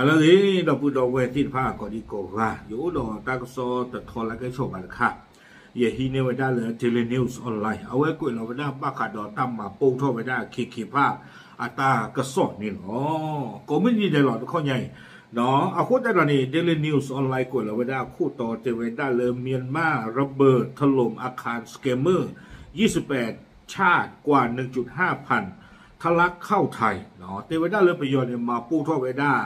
ဟါလၢအဂ့ၤ ဒီပုၢ်ဒီဝဲၢ်သ့ၣ်တဖၣ် ကိးဒံကိးဂၤ, ယအိၣ်ဒီးတၢ်ကစီၣ်တထီလၢကဲဆီၣ်ဘၣ်တခါ, ယဟံးန့ၢ်ဝဲဒၣ်လၢ Daily News Online အဝဲကွဲးလီၤဝဲဒၣ်ဘၣ်ဃးဒီးတၢ်မၤပိၢ်ထီၣ်ဝဲဒၣ် ခ့ၣ်ခ့ၣ်ဖး အတၢ်ကစီၣ်န့ၣ်လီၤ. ကိးမုၢ်နံၤဒဲးလီၤတခီညါအံၤ, အဃိသတးဒီးန့ၣ် Daily News Online ကွဲးလီၤဝဲဒၣ်အခိၣ်တီတဲဝဲဒၣ်လၢ မြန်မာ့ရပ်ဘၢၣ် ထလူမ်အခၢၣ် scammer ယံၣ်စပဲး ချၢၣ်ကွၢ် နုၢ်ကၠုၣ်ဟၣ်ဖၣ် ထလၢခီၣ်ထံး, တဲဝဲဒၣ်လၢပယီၤန့ၣ် မၤပိၢ်ထီၣ်ဝဲဒၣ်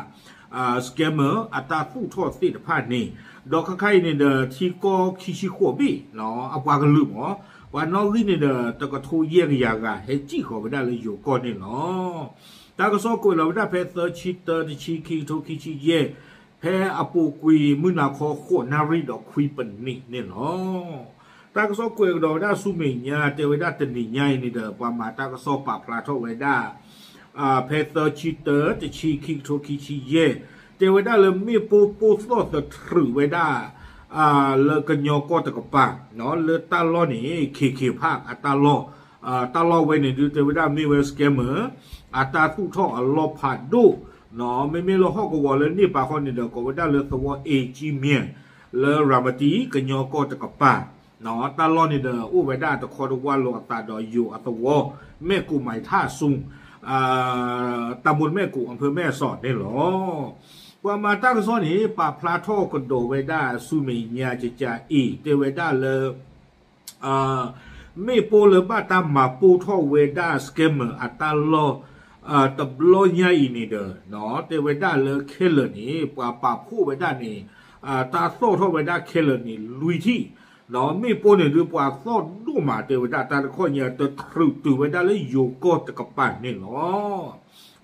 scammer အတၢ်သူၣ်ထီၣ်သ့ၣ်တဖၣ်န့ၣ်, ဒီးခဲခါအံၤန့ၣ်ဒီး ထံကီၢ်ခံဆံဃိးဘ့ၣ် အပှၤကလုာ်မ့ၢ် ပှၤနီၣ်ဂံၢ်န့ၣ်ဒီး တကထိယဲၢ်ကယၤဂၤ ဟဲစံၣ်ဃီၤဝဲဒၣ်လၢယိၤကီၢ်န့ၣ်လီၤ. တၢ်ကစီၣ်ကွဲးလီၤဝဲဒၣ်ဖဲသၢဆံတၢ တဆံ ခံကထိခံဆံယဲၢ်, ဖဲအပူၤကွံာ်မုၢ်နၤခီဃိးနၣ်ရံၣ်ဒီးခွံပနံးန့ၣ်လီၤ. တၢ်ကစီၣ်ကွဲးကဒီးဝဲဒၣ်ဆူမဲာ်ညါ တဲဝဲဒၣ်တနံၤညါအံၤန့ၣ်ဒီး ပှၤမၤတၢ်ကစီၣ်ပာ်ဖျါထီၣ်ဝဲဒၣ် ဖဲသၢဆံတၢ တဆံ ခံကထိခံဆံယဲၢ်, တဲဝဲဒၣ်လၢမ့ၣ်ပိၢ်ပိၢ်သီၣ်သထြုးဝဲဒၣ် လၢကညီကီၢ်တကပၤ, လၢတၢ်လီၢ်န့ၣ် ခ့ၣ်ခ့ၣ်ဖးအတၢ်လီၢ်, တၢ်လီၢ်ဝဲန့ၣ်ဒုး တဲဝဲဒၣ်မ့ၢ်ဝဲ scammer အတၢ်သူၣ်ထီၣ်အလီၢ်ဖးဒိၣ်, မ့မ့ၢ်လၢဟီၣ်ကဝီၤလၢန့ၣ်ပာ်ဃီန့ၣ်ဒီး ကိးဝဲဒၣ်လၢသဝီအ့ကၠံမၠဲၣ် လၢရၤမတံ ကညီကီၢ်တကပၤ, တၢ်လီၢ်န့ၣ်ဒီး အိၣ်ဝဲဒၣ်တခီတဝၢ်လိာ်အသးဒီးယိၤအသဝီ မဲၣ်ကူးမၤထၣ်ဆူ တၢ်မူမဲၣ်ကူး အဖၢမဲၣ်စီၤန့ၣ်လီၤ. ပှၤမၤတၢ်ကစီၣ်န့ၣ် ပာ်ဖျါထီၣ်ကဒီးဝဲဒၣ်ဆူမဲာ်ညါကကးအံၤ တဲဝဲဒၣ်လၢ မ့ၣ်ပိၢ်လၢဘၣ်တၢ်မၤပိၢ်ထီၣ်ဝဲဒၣ် scammer အတၢ်လီၢ် တဘျီညါအံၤန့ၣ်ဒီး တဲဝဲဒၣ်လၢခဲလၢာ်န့ၣ် ပှၤပာ်ဖှိၣ်ဝဲဒၣ်န့ၣ် တၢ်သီၣ်ထီၣ်ဝဲဒၣ်ခဲလၢာ်န့ၣ် လွံၢ်ထံၣ်, မ့ၣ်ပိၢ်န့ၣ်ဒုးပှၤသီၣ်ဒိၣ်မး တဲဝဲဒၣ်တၢ်တခီညါ တထြုးတုၤဝဲဒၣ်လၢယိၤကီၢ်တကပၤန့ၣ်လီၤ.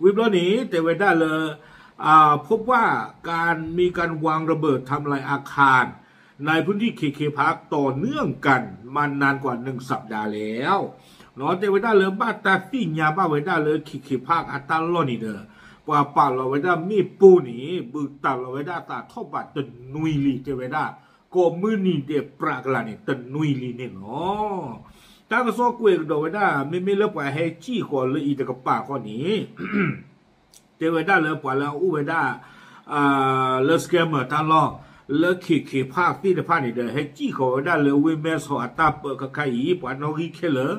ဝံၤဘျီန့ၣ် တဲဝဲဒၣ်လၢ พบว่าการมีการวางระเบิดทำลายอาคารในพื้นที่เขตเขพากต่อเนื่องกันมานานกว่าหนึ่งสัปดาห์แล้ว တဲဝဲဒၣ်လၢဘၣ်တၢ်သ့ၣ်ညါဘၣ်ဝဲဒၣ်လၢ ခ့ၣ်ခ့ၣ်ဖးအတၢ်လီၢ်န့ၣ်ဒီး ပှၤပာ်လီၤဝဲဒၣ်မ့ၣ်ပိၢ်န့ၣ် ဘုးတၢ်လီၤဝဲဒၣ်သးထီၣ်ဘးတနွံလံ တဲဝဲဒၣ် ကိးမုၢ်နံၤဒဲးပြးကလာ်န့ၣ် တနွံလံန့ၣ်လီၤ. တၢ်ကစီၣ်ကွဲးကဒီးဝဲဒၣ် မ့မ့ၢ်လၢပှၤဟဲစံၣ်ဃီၤလၢအံၤတကပၤဃီန့ၣ် တဲဝဲဒၣ်လၢပှၤလၢအအိၣ်ဝဲဒၣ် လၢ scammer တၢ်လီၢ် လၢခ့ၣ်ခ့ၣ်ဖးသ့ၣ်တဖၣ်န့ၣ်ဒီး ဟဲစံၣ်ဃီၤဝဲဒၣ်လၢဝ့ၢ်မဲၢ်ဆီးအတၢ်ပၢခါခါအံၤ ပှၤနီၣ်ဂံၢ်ခဲလၢာ်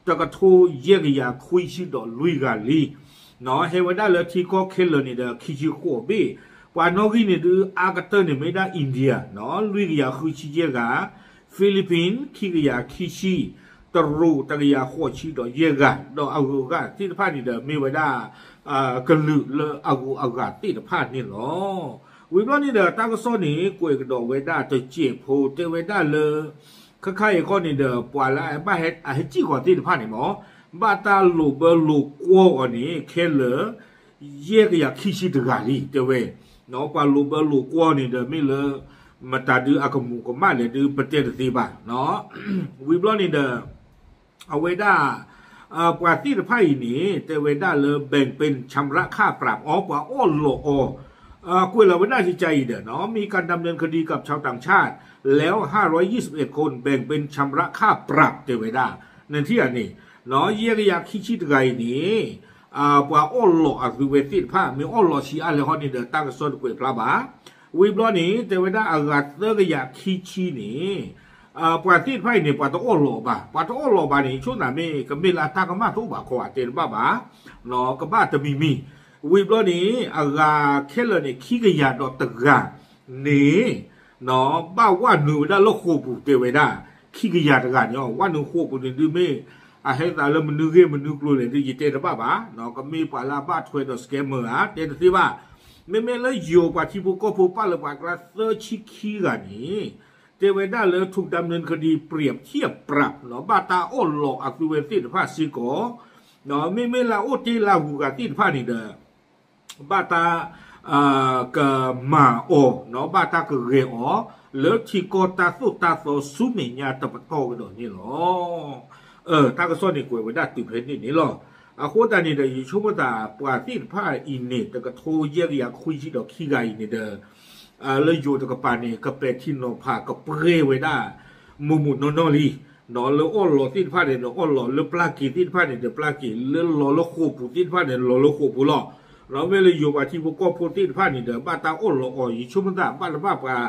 တကထိယဲၢ်ကယၤခွံဆံဒီးလွံၢ်ဂၤလံ ဟဲဝဲဒၣ်လၢထံကီၢ်ခဲလၢာ်န့ၣ်ဒီး ခံဆံဃိးဘ့ၣ်, ပှၤနီၣ်ဂံၢ်န့ၣ်ဒုးအါကတၢၢ်န့ၣ်မ့ၢ်ဒၣ် India နီၤ လွံၢ်ကယၤဃုဆံယဲၢ်ဂၤ, Philippines ခံကယၤခံဆံ, တရူးတကယၤဃိးဆံဒီးယဲၢ်ဂၤ, ဒီးအဂုၤအဂၤသ့ၣ်တဖၣ်န့ၣ်ဒီးမ့ၢ်ဝဲဒၣ် ကလုာ်လၢအဂုၤအဂၤသ့ၣ်တဖၣ်န့ၣ်လီၤ. ဝံၤဘျီန့ၣ်ဒီး တၢ်ကစီၣ်န့ၣ် ကွဲးကဒီးဝဲဒၣ်တစဲးဖိ တဲဝဲဒၣ်လၢ ခဲခါအံၤဃီန့ၣ်ဒီး ပှၤလၢအဘၣ်ဟဲစံၣ်ဃီၤသ့ၣ်တဖၣ်န့ၣ်မ့ၢ် ဘၣ်တၢ်လိာ်ဘၢလိာ်ကွီၢ်အီၤန့ၣ် ခဲလၢာ် ယဲၢ်ကယၤခံဆံတဂၤလံ တဲဝဲ, ပှၤလိာ်ဘၢလိာ်ကွီၢ်န့ၣ်ဒီးမ့ၢ်လၢ မတၤဒုးအကမူးကမၣ်လဲၣ်ဒုးပတဲတသ့ဘၣ်. ဝံၤဘျီန့ၣ်ဒီး အဝဲဒၣ် ပှၤသ့ၣ်တဖၣ်အံၤန့ၣ် တဲဝဲဒၣ်လၢ แบ่งเป็นชำระค่าปรับ အီၤ ပှၤအီၣ်လီးအီၤ, ကွဲးလီၤဝဲဒၣ်ကကါအံၤဒီး มีการดำเนินคดีกับชาวต่างชาติแล้วห้าร้อยยี่สิบเอ็ดคน แบ่งเป็นชำระค่าปรับ တဲဝဲဒၣ် နထံၣ်ဧါန့ၣ် ယဲၢ်ကယၤခံဆံတဂၤအံၤန့ၣ် ပှၤအီၣ်လီးအသုဝဲသ့ၣ်တဖၣ် မ့ၢ်အီၣ်လီးဆံးအါလဲၣ်ဃီန့ၣ်ဒီး တၢ်ကစီၣ်တကွဲးဖျါဘၣ်. ဝံၤဘျီန့ၣ် တဲဝဲဒၣ်အဂၤသၢကယၤခံဆံန့ၣ် ပှၤသ့ၣ်တဖၣ်အံၤန့ၣ် ပှၤတအီၣ်လီးဘၣ်, ပှၤတအီၣ်လီးဘၣ်န့ၣ် ဆိၣ်နၤမ့ၢ်ကမ့ၢ်လၢအတၢ်ကမၣ်တအိၣ်ဘၣ်ခီ အတဲတဘၣ်ဘၣ်, ကဘၣ်တမံၤမံၤ. ဝံၤဘျီန့ၣ် အဂၤခဲလၢာ်န့ၣ် ခံကယၤဒီးတဂၤန့ၣ် ဘၣ်ဝဲနုာ်ဝဲဒၣ်လၢဃိာ်ပူၤ တဲဝဲဒၣ် ခံကယၤတဂၤန့ၣ် ဝဲနုာ်ဃိာ်ပူၤန့ၣ်ဒုးမ့ၢ် အဟဲသးလၢမနုၤဂ့ၢ်မနုၤကျိၤလဲၣ်ဒုး ယတဲတဘၣ်ဘၣ်, ကမ့ၢ်ပှၤလၢအဘၣ်ထွဲဒီး scammer ဧါ တဲတသ့ဘၣ်. မ့မ့ၢ်လၢယိၤပှၤထံဖိကီၢ်ဖိပာ်လၢပှၤကျါသၢဆံခံဂၤန့ၣ် တဲဝဲဒၣ်လၢ ถูกดำเนินคดีเปรียบเทียบปรับ ဘၣ်တၢ်အီၣ်လီးအသုဝဲသ့ၣ်တဖၣ်စ့ၢ်ကီး, မ့မ့ၢ်လၢအအိၣ်တ့ၢ်လၢအဂုၤအဂၤသ့ၣ်တဖၣ်န့ၣ်ဒီး ဘၣ်တၢ် ကမၤအီၤ ဘၣ်တၢ်ကဂဲၤအီၤ လၢထံကီၢ်တၢ်သိၣ်တၢ်သီဆူမဲာ်ညါတပတီၢ်ကဒီးန့ၣ်လီၤ. တၢ်ကစီၣ်န့ၣ်ကွဲးဝဲဒၣ်တုၤဖဲန့ၣ်န့ၣ်လီၤ. အဃိသတးန့ၣ်ဒီး ယဆိကမိၣ်သးပှၤသ့ၣ်တဖၣ်အံၤန့ၣ် တကထိယဲၢ်ကယၤခွံဆံဒီးခံဂၤအံၤန့ၣ်ဒီး လၢယိၤတကပၤန့ၣ် ကပဲာ်ထံနီၤဖးကပှဲၤဝဲဒၣ် မိၢ်မိၢ်နီၢ်နီၢ်လံ, လၢအီၣ်လီးသ့ၣ်တဖၣ်န့ၣ်ဒီးအီၣ်လီး လၢပျၢ်က့ၤသ့ၣ်တဖၣ်န့ၣ်ဒီးပျၢ်က့ၤ လၢလီၤလၢဃိာ်ပူၤသ့ၣ်တဖၣ်န့ၣ် လီၤလၢဃိာ်ပူၤလီၤ. ဒီးမ့ၢ်လၢယိၤပှၤထံဖိကီၢ်ဖိသ့ၣ်တဖၣ်န့ၣ်ဒီး ဘၣ်တၢ်အီၣ်လီးအီၤ ယဆိကမိၣ်သး ဘၣ်တဘၣ်ပှၤ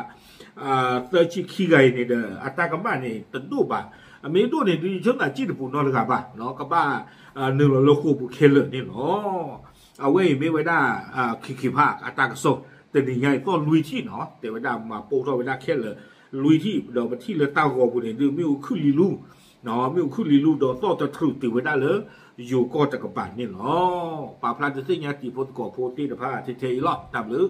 သၢဆံခံဂၤအံၤန့ၣ်ဒီး အတၢ်ကမၣ်န့ၣ် တဒိၣ်ဘၣ်. အမ့ၢ်ဒိၣ်န့ၣ်ဒုး ယဆိကမိၣ်သး စံၣ်တပူၤနီတဂၤဘၣ်, ကဘၣ်နုာ်လီၤလၢဃိာ်ပူၤခဲလၢာ်န့ၣ်လီၤ. အဝဲအံၤမ့ၢ်ဝဲဒၣ် ခံခံဖးအတၢ်ကစီၣ်, တနံၤညါအံၤသီၣ်လွံၢ်ထံၣ်နီၤ, တဲဝဲဒၣ်မၤပိာ်ထီၣ်ဝဲဒၣ်ခဲလၢာ်လွံၢ်ထံၣ်, ဒီးပထံၣ်လၢတၢ်ဂီၤပူၤန့ၣ်ဒုး မ့ၣ်အူခုၣ်လံလူ, မ့ၣ်အူခုၣ်လံလူဒီးသီၣ်တထြုးတုၤဝဲဒၣ်လၢ ယိၤကီၢ်တကပၤန့ၣ်လီၤ. ပာ်ဖျါဒုးသ့ၣ်ညါတံၤဖိသကိးဖိသ့ၣ်တဖၣ်ထဲထဲအံၤလီၤ. တၢ်ဘျုး